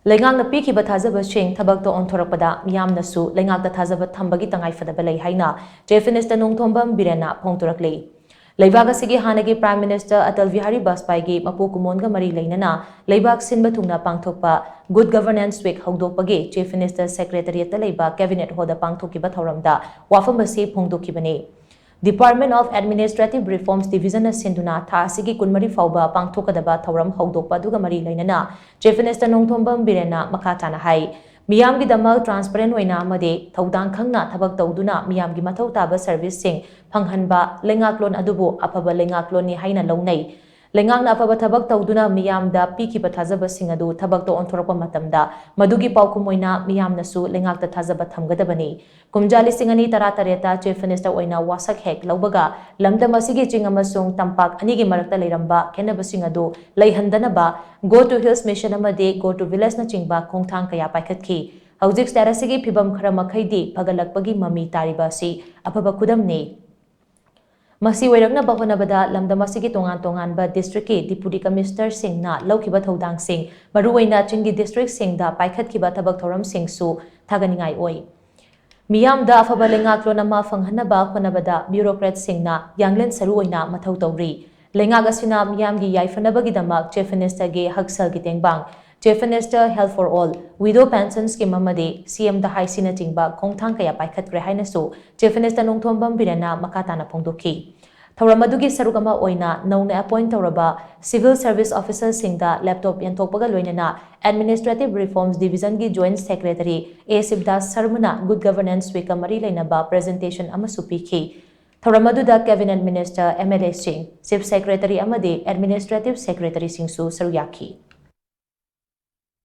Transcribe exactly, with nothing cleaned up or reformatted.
ꯂꯩꯉꯥꯛꯅ ꯄꯤꯈꯤꯕ ꯊꯥꯖꯕꯁꯤꯡ ꯊꯕꯛꯇ ꯑꯣꯟꯊꯣꯔꯛꯄꯗ ꯃꯤꯌꯥꯝꯅꯁꯨ ꯂꯩꯉꯥꯛꯇ ꯊꯥꯖꯕ ꯊꯝꯕꯒꯤ ꯇꯉꯥꯏꯐꯗꯕ ꯂꯩ ꯍꯥꯏꯅ Chief Minister ꯅꯣꯡꯊꯣꯝꯕꯝ ꯕꯤꯔꯦꯟꯅ ꯐꯣꯡꯗꯣꯔꯛꯂꯤ꯫ ꯂꯩꯕꯥꯛ ꯑꯁꯤꯒꯤ ꯍꯥꯟꯅꯒꯤ Prime Minister ꯑꯇꯜ ꯕꯤꯍꯥꯔꯤ ꯕꯥꯖꯄꯥꯏꯒꯤ ꯃꯄꯣꯛ ꯀꯨꯝꯑꯣꯟꯒ ꯃꯔꯤ ꯂꯩꯅꯅ ꯂꯩꯕꯥꯛ ꯁꯤꯟꯕ ꯊꯨꯡꯅ ꯄꯥꯡꯊꯣꯛꯄ Good Governance Week ꯍꯧꯗꯣꯛꯄꯒꯤ Chief Minister Secretariatꯇ ꯂꯩꯕ Cabinet Hallꯗ ꯄꯥꯡꯊꯣꯛꯈꯤꯕ ꯊꯧꯔꯝꯗ ꯋꯥꯐꯝ ꯑꯁꯤ ꯐꯣꯡꯗꯣꯛꯈꯤꯕꯅꯤ꯫ Department of Administrative Reforms Divisionꯅ ꯁꯤꯟꯗꯨꯅ ꯊꯥ ꯑꯁꯤꯒꯤ ꯀꯨꯟꯃꯔꯤ ꯐꯥꯎꯕ ꯄꯥꯡꯊꯣꯛꯀꯗꯕ ꯊꯧꯔꯝ ꯍꯧꯗꯣꯛꯄ ꯑꯗꯨꯒ ꯃꯔꯤ ꯂꯩꯅꯅ Chief Minister ꯅꯣꯡꯊꯣꯝꯕꯝ ꯕꯤꯔꯦꯟꯅ ꯃꯈꯥ ꯇꯥꯅ ꯍꯥꯏ, ꯃꯤꯌꯥꯝꯒꯤꯗꯃꯛ transparent ꯑꯣꯏꯅ ꯑꯃꯗꯤ ꯊꯧꯗꯥꯡ ꯈꯪꯅ ꯊꯕꯛ ꯇꯧꯗꯨꯅ ꯃꯤꯌꯥꯝꯒꯤ ꯃꯊꯧ ꯇꯥꯕ serviceꯁꯤꯡ ꯐꯪꯍꯟꯕ ꯂꯩꯉꯥꯛꯂꯣꯟ ꯑꯗꯨꯕꯨ ꯑꯐꯕ ꯂꯩꯉꯥꯛꯂꯣꯟꯅꯤ ꯍꯥꯏꯅ ꯂꯧꯅꯩ꯫ ꯂꯩꯉꯥꯛꯅ ꯑꯐꯕ ꯊꯕꯛ ꯇꯧꯗꯨꯅ ꯃꯤꯌꯥꯝꯗ ꯄꯤꯈꯤꯕ ꯊꯥꯖꯕꯁꯤꯡ ꯑꯗꯨ ꯊꯕꯛꯇ ꯑꯣꯟꯊꯣꯔꯛꯄ ꯃꯇꯝꯗ ꯃꯗꯨꯒꯤ ꯄꯥꯎꯈꯨꯝ ꯑꯣꯏꯅ ꯃꯤꯌꯥꯝꯅꯁꯨ ꯂꯩꯉꯥꯛꯇ ꯊꯥꯖꯕ ꯊꯝꯒꯗꯕꯅꯤ꯫ ꯀꯨꯝꯖꯥ ꯂꯤꯁꯤꯡ ꯑꯅꯤ ꯇꯔꯥꯇꯔꯦꯠꯇ Chief Minister ꯑꯣꯏꯅ ꯋꯥꯁꯛ ꯍꯦꯛ ꯂꯧꯕꯒ ꯂꯝꯗꯝ ꯑꯁꯤꯒꯤ ꯆꯤꯡ ꯑꯃꯁꯨꯡ ꯇꯝꯄꯥꯛ ꯑꯅꯤꯒꯤ ꯃꯔꯛꯇ ꯂꯩꯔꯝꯕ ꯈꯦꯠꯅꯕꯁꯤꯡ ꯑꯗꯨ ꯂꯩꯍꯟꯗꯅꯕ Go to Hills Mission ꯑꯃꯗꯤ Go to Villageꯅꯆꯤꯡꯕ ꯈꯣꯡꯊꯥꯡ ꯀꯌꯥ ꯄꯥꯏꯈꯠꯈꯤ꯫ ꯍꯧꯖꯤꯛ state ꯑꯁꯤꯒꯤ ꯐꯤꯕꯝ ꯈꯔ ꯃꯈꯩꯗꯤ ꯐꯒꯠꯂꯛꯄꯒꯤ ꯃꯃꯤ ꯇꯥꯔꯤꯕ ꯑꯁꯤ ꯑꯐꯕ ꯈꯨꯗꯝꯅꯤ꯫ ꯃꯁꯤ ꯑꯣꯏꯔꯛꯅꯕ ꯍꯣꯠꯅꯕꯗ ꯂꯝꯗꯝ ꯑꯁꯤꯒꯤ ꯇꯣꯉꯥꯟ ꯇꯣꯉꯥꯟꯕ districtꯀꯤ Deputy Commissionerꯁꯤꯡꯅ ꯂꯧꯈꯤꯕ ꯊꯧꯗꯥꯡꯁꯤꯡ, ꯃꯔꯨꯑꯣꯏꯅ ꯆꯤꯡꯒꯤ districtꯁꯤꯡꯗ ꯄꯥꯏꯈꯠꯈꯤꯕ ꯊꯕꯛ ꯊꯧꯔꯝꯁꯤꯡꯁꯨ ꯊꯥꯒꯠꯅꯤꯡꯉꯥꯏ ꯑꯣꯏ꯫ ꯃꯤꯌꯥꯝꯗ ꯑꯐꯕ ꯂꯩꯉꯥꯛꯂꯣꯟ ꯑꯃ ꯐꯪꯍꯟꯅꯕ ꯍꯣꯠꯅꯕꯗ bureaucratꯁꯤꯡꯅ ꯌꯥꯡꯂꯦꯟ ꯁꯔꯨ ꯑꯣꯏꯅ ꯃꯊꯧ ꯇꯧꯔꯤ꯫ ꯂꯩꯉꯥꯛ ꯑꯁꯤꯅ ꯃꯤꯌꯥꯝꯒꯤ ꯌꯥꯏꯐꯅꯕꯒꯤꯗꯃꯛ Chief Ministerꯒꯤ ꯍꯛꯁꯦꯜꯒꯤ ꯇꯦꯡꯕꯥꯡ, Chief Minister Health for All, Widow Pension Scheme ꯑꯃꯗꯤ CM ꯗꯍꯥꯏꯁꯤꯅꯆꯤꯡꯕ ꯈꯣꯡꯊꯥꯡ ꯀꯌꯥ ꯄꯥꯏꯈꯠꯈ꯭ꯔꯦ ꯍꯥꯏꯅꯁꯨ Chief Minister ꯅꯣꯡꯊꯣꯝꯕꯝ ꯕꯤꯔꯦꯟꯅ ꯃꯈꯥ ꯇꯥꯅ ꯐꯣꯡꯗꯣꯛꯈꯤ꯫ ꯊꯧꯔꯝ ꯑꯗꯨꯒꯤ ꯁꯔꯨꯛ ꯑꯃ ꯑꯣꯏꯅ ꯅꯧꯅ appoint ꯇꯧꯔꯕ civil service officerꯁꯤꯡꯗ laptop ꯌꯦꯟꯊꯣꯛꯄꯒ ꯂꯣꯏꯅꯅ Administrative Reforms Divisionꯒꯤ Joint Secretary A ꯁꯤꯕꯗꯥꯁ ꯁꯔꯃꯅ Good Governance Weekꯀ ꯃꯔꯤ ꯂꯩꯅꯕ presentation ꯑꯃꯁꯨ ꯄꯤꯈꯤ꯫ ꯊꯧꯔꯝ ꯑꯗꯨꯗ Cabinet Minister, MLAꯁꯤꯡ, Chief Secretary ꯑꯃꯗꯤ Administrative Secretaryꯁꯤꯡꯁꯨ ꯁꯔꯨꯛ ꯌꯥꯈꯤ꯫